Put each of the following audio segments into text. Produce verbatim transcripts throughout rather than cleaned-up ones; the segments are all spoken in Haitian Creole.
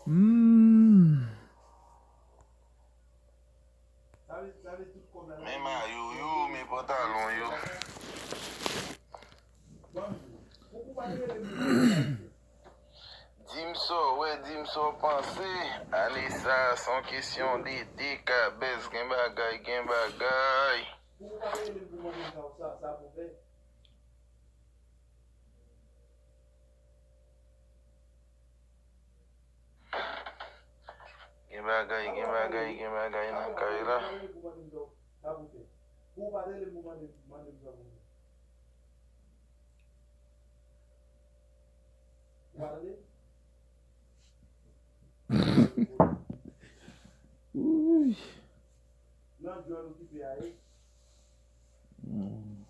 Hmm. Men mayo yo, men pantalon yo. Di m sa w wè, di m sa w panse. Ane sa a, se yon kesyon de dekabès. Gen bagay, gen bagay. Gen bagay, gen bagay, gen bagay nan kay la. Uy. Hmm.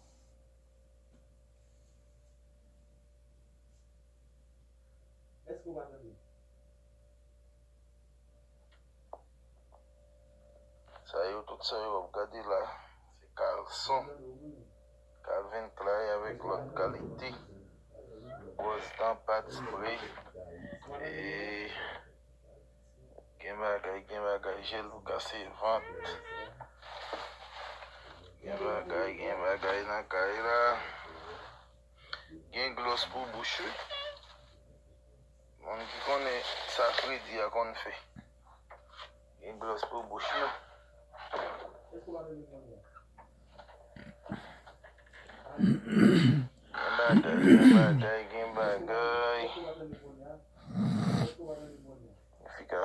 Èske w pa tande? Sa yo, tout sa yo w ap gade la, se kalson. Calvin Klein avèk lòt kalite. Bwòz dan, pad spre. E gen bagay, gen bagay, jèl pou kase vant. Gen bagay, gen bagay nan kay la. Gen glòs pou bouch wi. Moun ki konnen sa fredi a konn fè. Gen glòs pou bouch nou. Gen bagay, gen bagay, gen bagay. Fika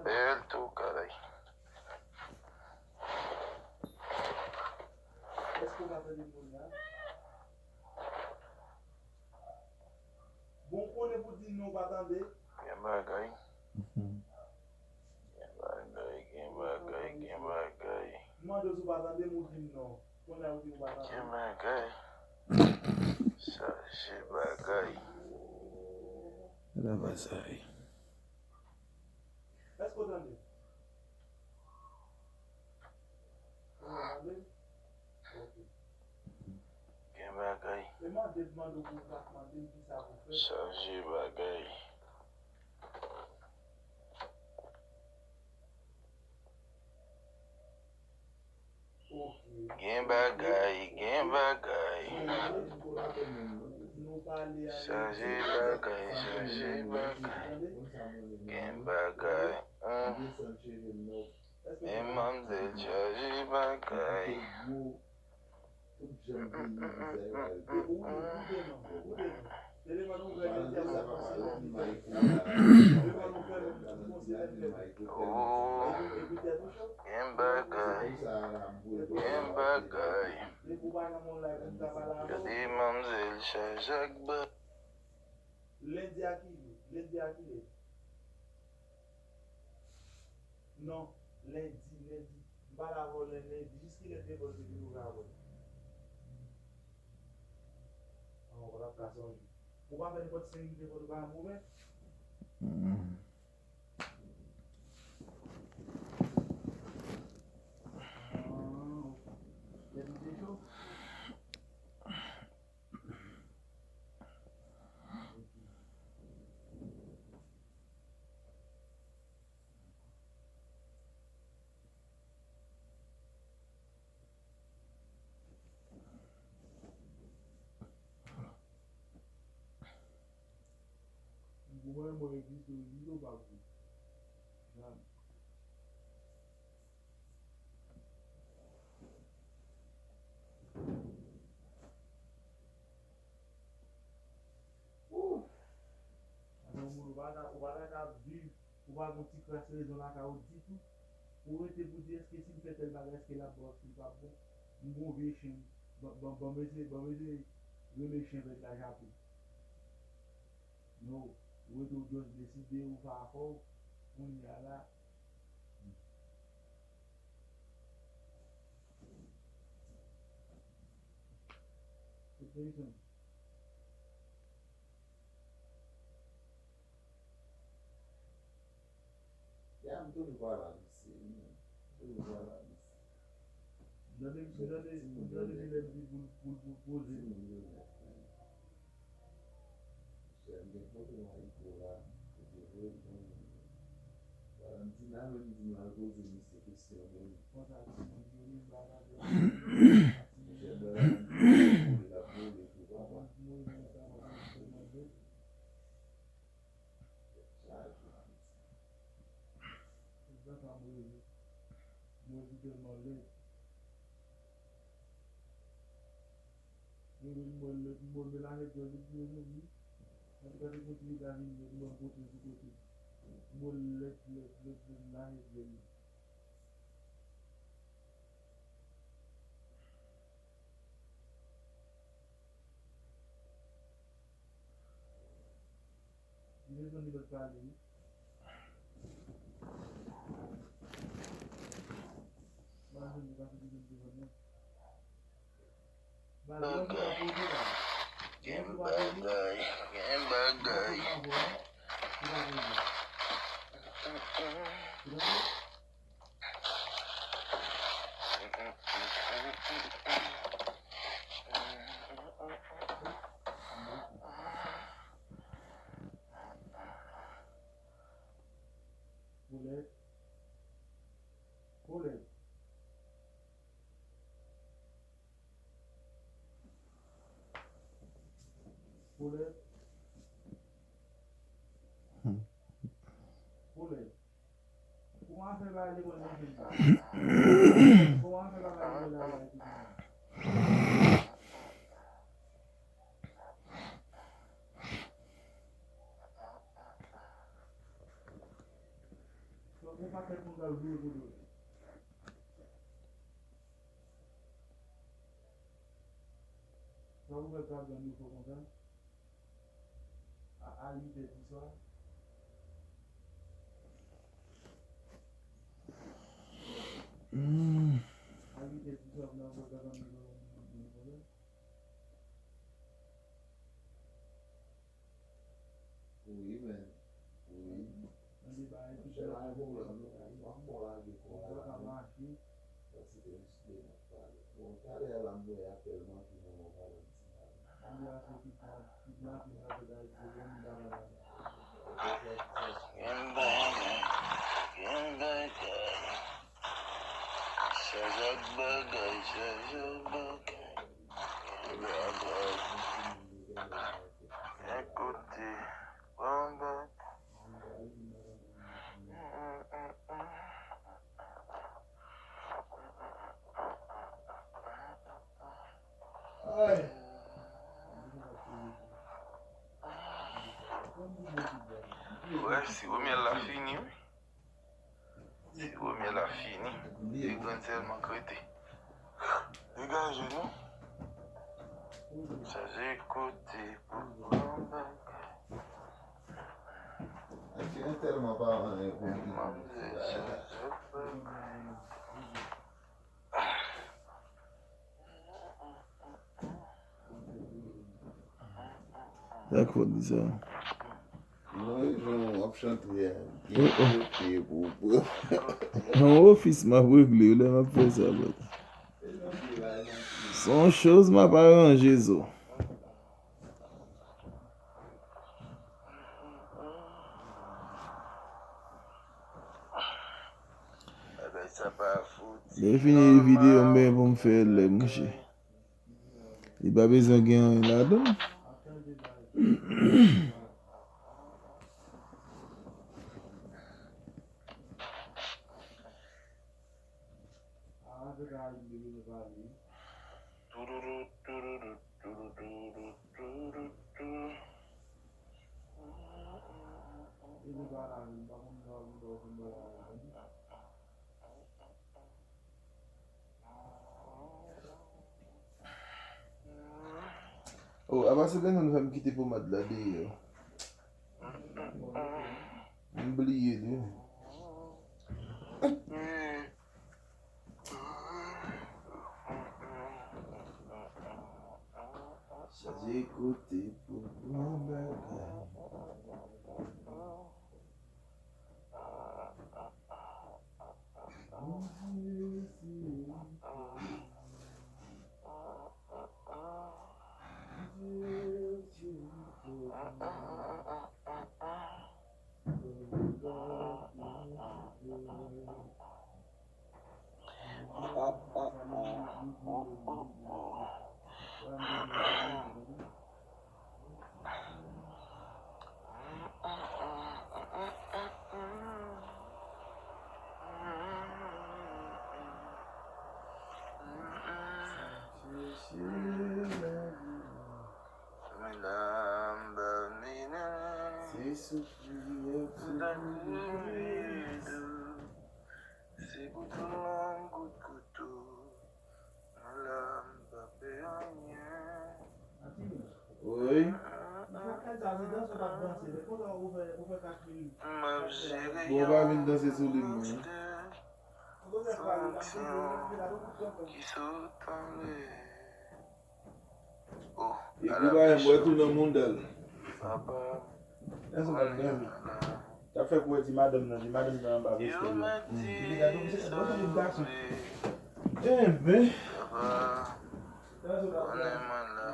bèl tou, kalay. Bon, konnen pou di non, pa tande. Gen bagay. Mhm. Gen bagay, gen bagay, gen bagay. M mande w si w pa tande m, ou di m non. Kounye a ou di w pa tande. Gen bagay. Chaje bagay. Ala bazay. Èske w tande? Ou tande? Ok. Gen bagay. E mande, mande w pou w pa mande m kisa pou fè. Chaje bagay. Ok. Gen bagay, gen bagay. Chaje bagay, chaje bagay. Gen bagay. Hum. Men manmzèl chaje bagay. Oh, gen bagay, gen bagay. Gade manmzèl chaje ak bagay. Lendi a ki lè? Lendi a ki lè? Non, lendi, lendi. M pale avè w lendi. Jiskilè telefòn se toujou ka wè? An, w ap ka sonje. Ou pa fè nenpòt senk jou telefòn ou pa janm ouvè? Hmm. An, ok. Lendi te cho? Mwen, mwen egziste, egziste ou pa egziste? Jan. Ou. Yon moun ou pa ta, ou pa ta ka viv, ou pa gon ti kras rezon lakay ou ditou. Ou rete pou di èske si m fè tèl bagay, èske l ap bon, èske l p ap bon. M gon vye chen, ban, ban, ban m eseye, ban m eseye rele chen bèt la jape. Non, ou rete ou just deside, ou fè afè w, kounye a la. Attention. Ya, m toujou pale a misye, wi. M toujou pale a misye. Gade, gade, gade kilè l di pou l, pou l, pou l poze. Gen foto Mariko la, kote vre, Valentina menm di m al poze misye kesyon menm. Monchè, bò Valentina ap vole, l ap vole tou, papa. Chaje. Mwen di tèlman lèd. Mwen menm mwen lèd, mwen melaye djòl li pou yo jwenn li. Mwen gade kote li la vin lèd, mwen pote sou kote. Mwen lèd, lèd, lèd, lèd, laye djòl li. Li bezwen li mèt pale wi. Bagay, gen bagay, gen bagay. Koulè. Koulè. Koulè. Koulè. Kòman fè bagay lekòl nan peyi a? Kòman fè bagay lekòl la la epi kòman? Fòk yon pakèt moun k ap joure pou dlo. Sa pou fè sa ap janm yon fò konsa? A, a uit è di swa. Hmm. A uit è di swa, nan vòt la, nan vòt la. Wi, men. Wi. Monchè, pa gen pwoblèm, non. M ap bon lage kò a la, men. Paske m site m ap pale. Bon, talè a la, m wè apèl manke nan men Valentina. Gen bagay, gen bagay. Chaje ak bagay, chaje ak bagay. Gen bagay. Ekoute, bon bagay. Wè, siwo myèl la fini, wi. Siwo myèl la fini. Li grenn sèlman k rete. Degaje nou. Chaje kote pou pran bagay. Ayisyen tèlman pa anyen pou yo. Manzè, chaje bagay. Sa k fòt di sa? Non, e jan w ap chante a. Gen kote pou pran. Yon ofis m ap regle lè m ap fè sa, brother. Se yon choz m ap aranje zo. Lè fini videyo m benyen pou m fè lè, monchè. Li pa bezwen gen anyen ladan l. Oh, apa se Benson fè m kite pomad la deyò. M bliye li. Chaje kote pou pran bagay. Pou tankou yon rido, se pou tou long kout kouto. Mwen la, m pa pè anyen. Wi. M ap jere yon monstè san aksyon ki sot anlè. Oh, epi ala bagay, m wè tou nan mouda l. Papa, T ap fè kou wè ti madanm nan, ti madanm nan anba vestèl la. Epi gade, se, se, se yon gason. Enben. Papa, konnen mwen la.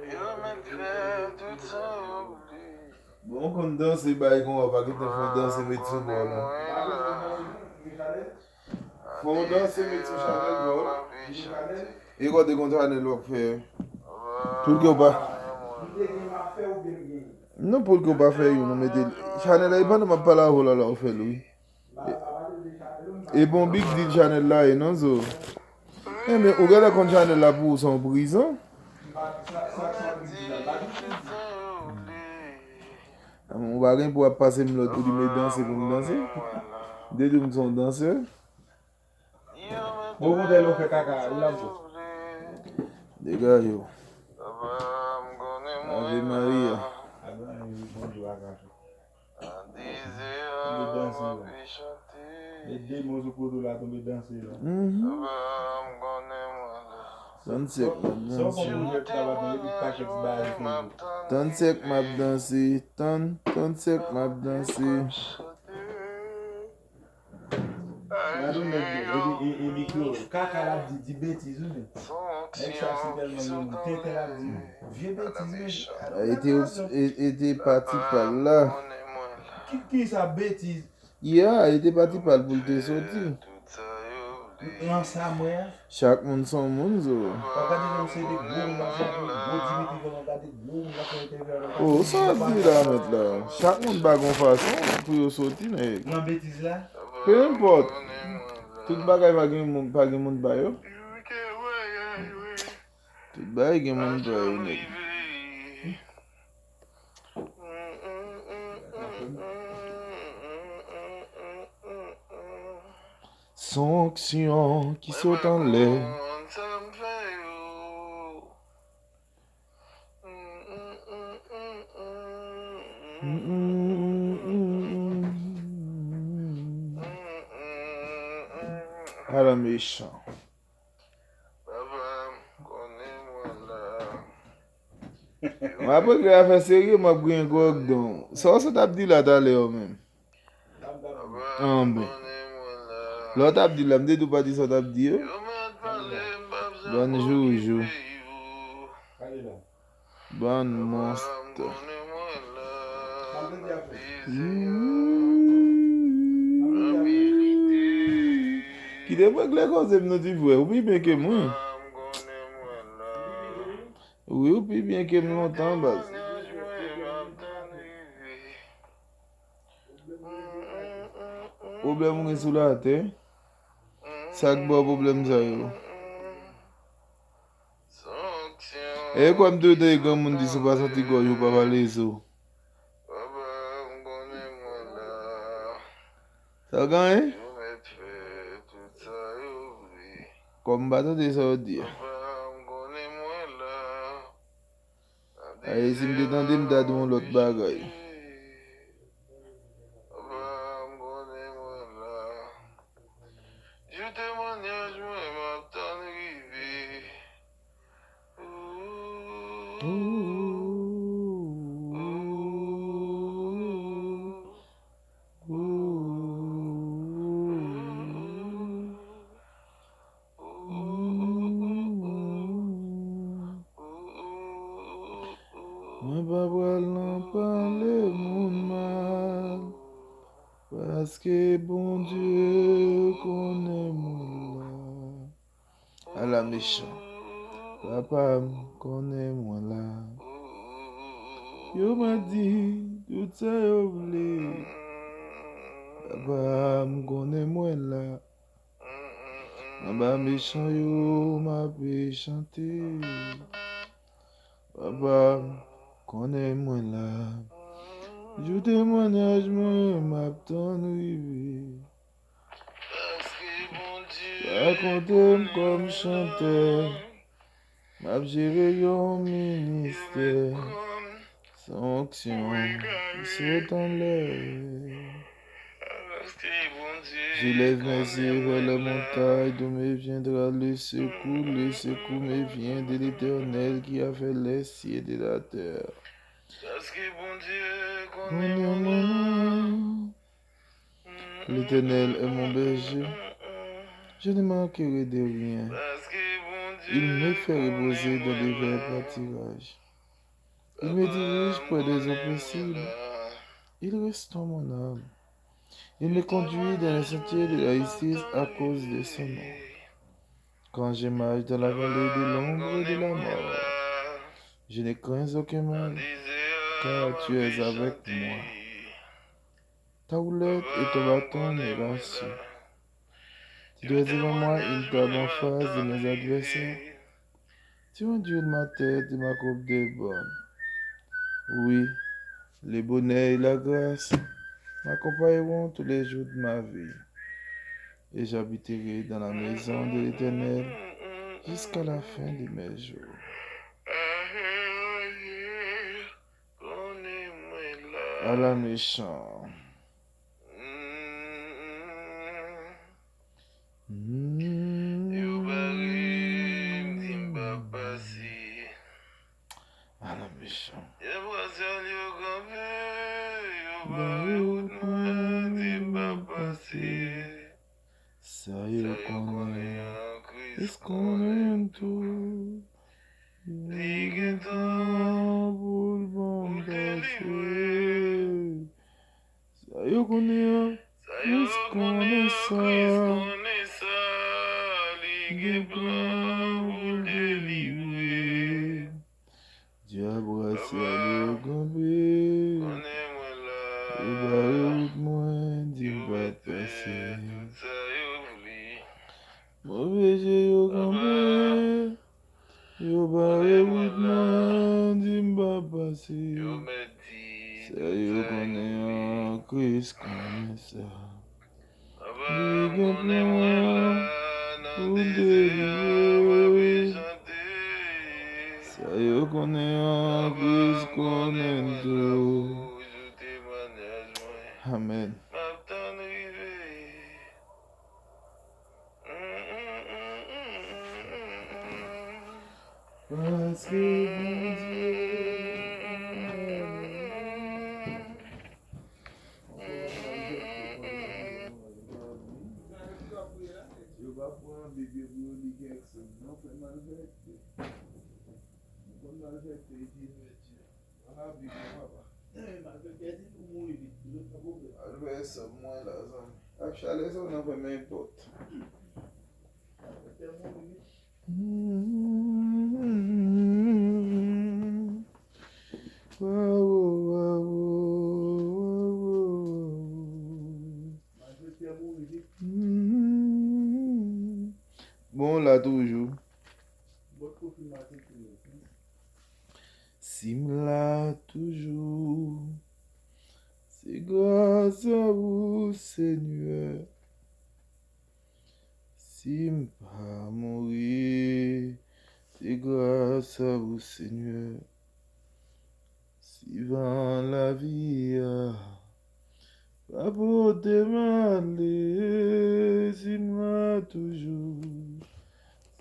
Yo mèt fè tout sa yo vle. Bon, ou konn danse, bay konsa, pa gentan fè yon danse met sou bò, non. Fè yon danse met sou chanèl bò. E kote konn chanèl w ap fè? Tout ke w pa. Non, pou ke w pa fè youn, ou mete chanèl la, e pandan m ap pale avè w la, la, ou fè l, wi. E, e bon, Big Deal chanèl la, e non, zo. Enben, ou genlè konn chanèl la pou ou se yon prizon. Ou pa gen pou w ap pase m lòd pou di m danse pou m danse. Depi m se yon dansè. Bon, kontè lè w fè kaka, ou l ap jwe. Degaje w. Ave Maria. Ave Maria, bonjou, Akacho. Tonbe danse la. Met de mo sou poto la, tonbe danse la. Mhm. Tann sèk m ap danse. Tann sèk m ap danse. Tann, tann sèk m ap danse. Gade yon nèg, e, e, e, e mikro, kaka l ap di, di betiz, wi, men. Nèg sa se tèlman gen moun. Tenten l ap di vye betiz, men. E te, e, e te pati pa l la. Ki, ki sa betiz? Ya, e te pati pa l pou l te soti. Nan sa mwen an. Chak moun se yon moun, zo. W ap gade lè w se de gwo moun ap fè entèvyou, gwo Dimitri Vorbe, w ap gade gwo moun ap fè entèvyou avè l. Oh, sa w ap di la, mèt la? Chak moun pa gon fason pou yo soti, nèg. Nan betiz la? Pe enpòt. Tout bagay pa gen moun, pa gen moun pa yo. Tout bagay gen moun pa yo, nèg. Sanksyon ki sot anlè. Ala mechan. Papa m konnen mwen la. M ap regle afè serye, m ap griyen gwòg don. Sa w sot ap di la talè a menm? Anben. Lè w t ap di la, m te di w pa di sa w t ap di yo. Bòn joujou. Bòn monstè. Kite m regle koze m non ti frè, ou pi byen ke mwen. Wi, ou pi byen ke m lontan, baz. Pwoblèm ou gen sou latè? Sa k ba w pwoblèm sa yo? E kwè m toujou tande granmoun di si w pa santi gòj ou pa pale zo. Sa w genyen? Kòm m pa tande sa w di a. Ay, si m te tande, m ta di yon lòt bagay. Jou temwanyaj mwen, m ap tann rive. Mwen pa pral nan pale moun mal, paske Bondye konnen mwen la. Ala mechan. Papa m konnen mwen la. Yo mèt di tout sa yo vle. Papa m konnen mwen la. Anba mechan yo, m ape chante. Papa m konnen mwen la. Jou temwanyaj mwen, m ap tann rive. Rakonte m kòm chantè, m ap jere yon ministè. San onksyon ki sot anlè. Je lève mes yeux vers les montagnes, d'où me viendra le secours. Le secours me vient de l'Éternel qui a fait les cieux et la terre. Konnen mwen la. L'Éternel est mon berger. Je ne manquerai de rien. Il me fait reposer dans de verts pâturages. Il me dirige près des eaux paisibles. Il restaure mon âme. Il me conduit dans les sentiers de la justice à cause de son nom. Quand je marche dans la vallée de l'ombre de la mort, je ne crains aucun mal, car tu es avec moi. Ta houlette et ton bâton me rassurent. Tu dresses devant moi une table en face de mes adversaires. Tu enduis ma tête de ma coupe déborde. Oui, le bonheur et la grâce m'accompagneront tous les jours de ma vie, et j'habiterai dans la maison de l'Éternel jusqu'à la fin de mes jours. Ala mechan. Yo bare m, di m pa pase. Ala mechan. Y ap rasyal yo kanpe, yo bare wout mwen, di m pa pase. Sa yo konnen an, Kris konnen tou. Li gentan pou l ban m pase. Sa yo konnen an, Kris konnen sa. Li gen plan pou l delivre. Dyab rasyal yo kanpe. Yo bare wout mwen, di m pa pase. Move je yo kanpe. Yo bare wout mwen, di m pa pase. Sa yo konnen an, Kris konnen sa. Li gen plan pou delivre. Sa yo konnen an, Kris konnen tou. Amèn. Paske Bondye. Yo pa pran Bib yo pou yo li kèk sòt. Non, fè malfektè. Ou konn malfektè, Etyen Vètyè. Wala Bib la, papa. Malfektè di ou mouri vit. Al fè sòm mwen la, zanmi. Ap chale sa w nan fè men pòt. Malfektè mouri vit. Wawo, wawo, wawo. Bon, la toujou. Si m la toujou, se gras a ou, Senyè. Si m pa mouri, se gras a ou, Senyè. Si van lavi a pa pote m ale, si m la toujou,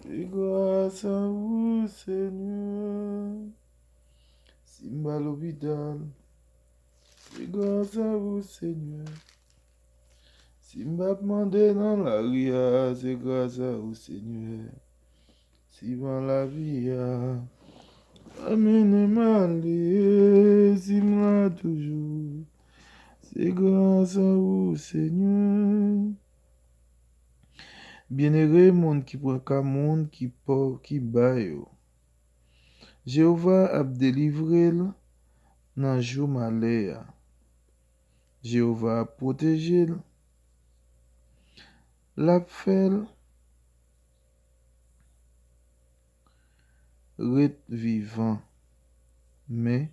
se gras a ou, Senyè. Si m pa lopital, se gras a ou, Senyè. Si m p ap mande nan lari a, se gras a ou, Senyè. Si van lavi a pa mennen m ale, si m la toujou, se gras a ou, Senyè. Byenere moun ki pran ka moun ki pòv, ki ba yo. Jewova ap delivre l nan jou malè a. Jewova ap pwoteje l. L ap fè l ret vivan. Men,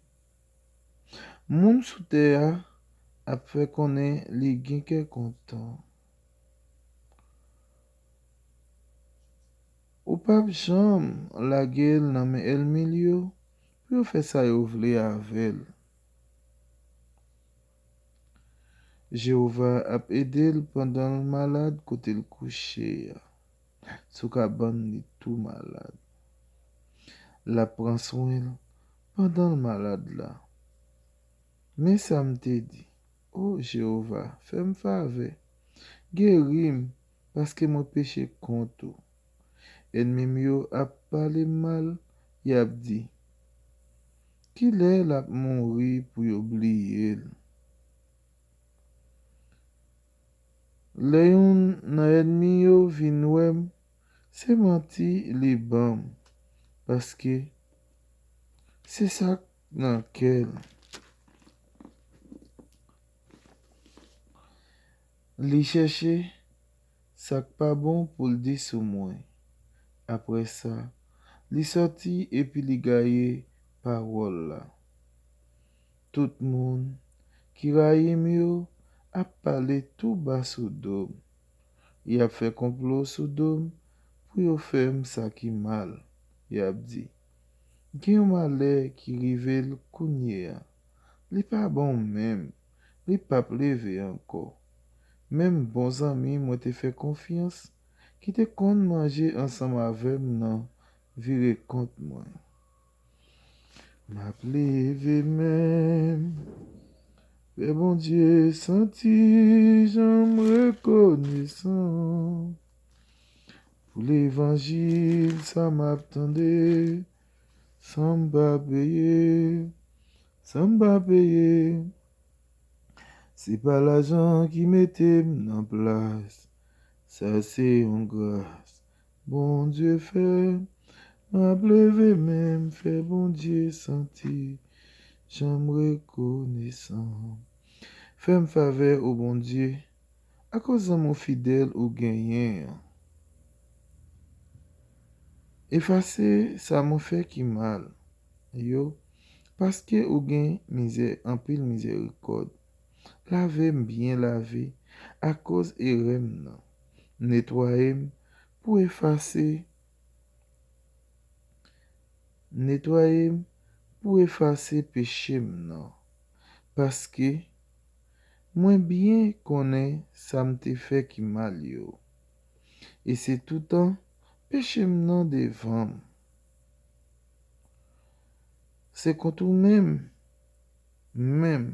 Moun sou tè a ap fè konnen li gen kè kontan. Ou p ap janm lage l nan men ènmi l yo pou yo fè sa yo vle avè l. Jewova ap ede l pandan l malad kote l kouche a, sou kabann li tou malad. L ap pran swen l pandan l malad la. Men sa m te di, O Jewova, fè m favè, geri m, paske mwen peche kont ou. Ènmi m yo ap pale m mal, y ap di, kilè l ap mouri pou yo bliye l? Lè youn nan ènmi yo vin wè m, se manti li ban m, paske se sa k nan kè l. Li chèche sa k pa bon pou l di sou mwen. Apre sa, li sòti epi li gaye pawòl la. Tout moun ki rayi m yo ap pale tou ba sou do m. Y ap fè konplo sou do m pou yo fè m sa ki mal. Y ap di, gen yon malè ki rive l kounye a. Li pa bon menm. Li p ap leve ankò. Menm bon zanmi mwen te fè konfyans, ki te konn manje ansanm avè m nan, vire kont mwen. M ap leve men m, fè Bondye santi jan m rekonesan pou levanjil sa m ap tande, san m pa peye, san m pa peye. Se pa lajan ki mete m nan plas. Sa se yon gras Bondye fè. M ap leve men m, fè Bondye santi jan m rekonesan. Fè m favè, o Bondye, akoz lanmou fidèl ou genyen an. Efase sa mwen fè ki mal yo, paske ou gen mizè, anpil mizèrikòd. Lave m byen lave akoz erè m nan. Netwaye m pou efase, netwaye m pou efase peche m nan. Paske mwen byen konnen sa m te fè ki mal yo. E se toutan peche m nan devan m. Se kont ou menm, menm.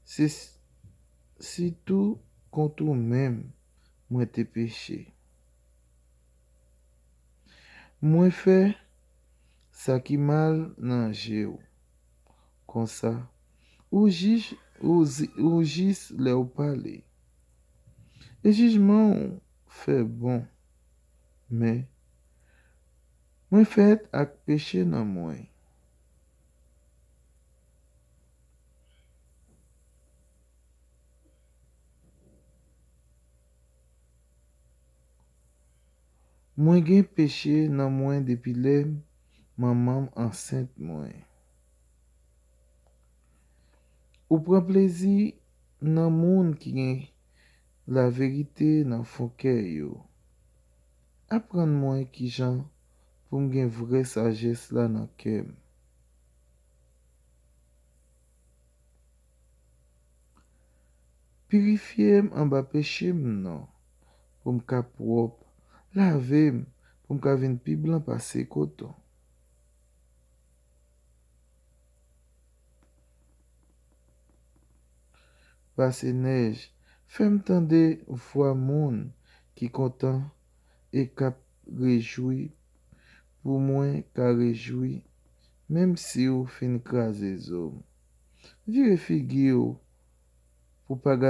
Se s-, sitou kont ou menm mwen te peche. Mwen fè sa ki mal nan je w. Konsa, ou jij, ou zi-, ou jis lè w pale. E jijman w fè bon. Men, mwen fèt ak peche nan mwen. Mwen gen peche nan mwen depi lè manman m ansent mwen. Ou pran plezi nan moun ki gen laverite nan fon kè yo. Aprann mwen kijan pou m gen vrè sajès la nan kè m. Pirifye m anba peche m nan, pou m ka pwòp. Lave m, pou m ka vin pi blan pase koton. Pase nèj, fè m tande vwa moun ki kontan e k ap rejwi, pou mwen ka rejwi, menm si w fin kraze zo m. Vire figi w pou pa gade